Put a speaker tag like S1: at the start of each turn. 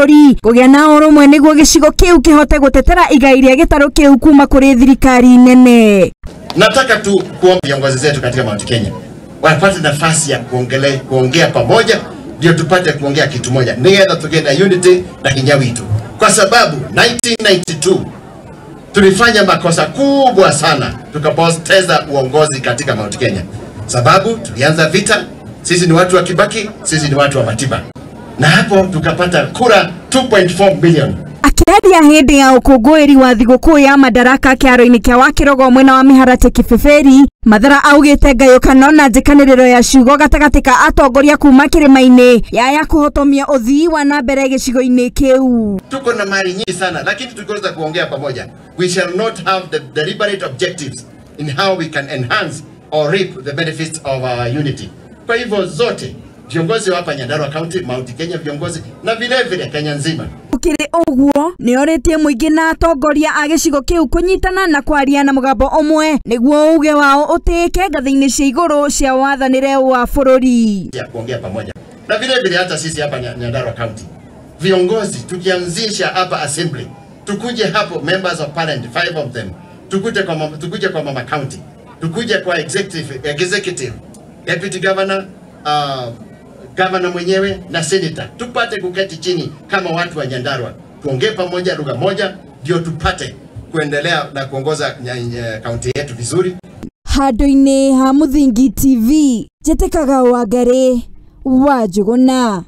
S1: bũrũri kũgĩa na ũrũmwe nĩguo gĩcigo kĩu kĩhote gũtetera igai rĩa gĩtarũ kĩu kuma kũrĩ thirikari nene.
S2: Nataka tu kuomba viongozi zetu katika Mount Kenya wapate nafasi ya kuongea pamoja, ndio tupate kuongea kitu moja, nigetha tuge na unity na hinya witu, kwa sababu 1992 tulifanya makosa kubwa sana, tukapoteza uongozi katika Mount Kenya, sababu tulianza vita. Sisi ni watu wa Kibaki, sisi ni watu wa Matiba, na hapo tukapata kura 2.4 million.
S1: Akĩaria hĩndĩ ya ũkũngũĩri wa thigũkũ ya Madaraka kĩaro-inĩ kĩa Wakĩrogo mwena wa Mĩharatĩ Kĩbĩbĩri, Mathara augĩte ngayũkano na njĩkanĩrĩro ya ciugo gatagatĩ ka atongoria kuma kĩrĩma-inĩ ya kũhotomia ũthii wa na mbere gĩcigo-inĩ kĩu.
S2: Tuko na mali nyingi sana, lakini tukiweza kuongea pamoja, we shall not have the deliberate objectives in how we can enhance or reap the benefits of our unity. Kwa hivyo zote viongozi hapa Nyandarua County, Mount Kenya viongozi na vile vile Kenya nzima.
S1: Gũkĩrĩ ũguo nĩorĩtie mũingĩ na atongoria a gĩcigo kĩu kũnyitana na kwaria na mũgambo ũmwe nĩguo uge wao ũtĩĩke ngathĩ-inĩ cia igũrũ cia wathanĩre wa bũrũri.
S2: Ya kuongea pamoja. Na vile vile hata sisi hapa Nyandarua County viongozi tukianzisha hapa assembly, tukuje hapo members of parliament 5 of them, tukuje kwa mama county, tukuje kwa executive, deputy governor, governor mwenyewe na senator, tupate kuketi chini kama watu wa Nyandarua, tuongee pamoja lugha moja, ndio tupate kuendelea na kuongoza kaunti yetu vizuri.
S1: Handũ-inĩ ha Mũthingi TV, njĩtĩkaga Wangari wa Njũgũna.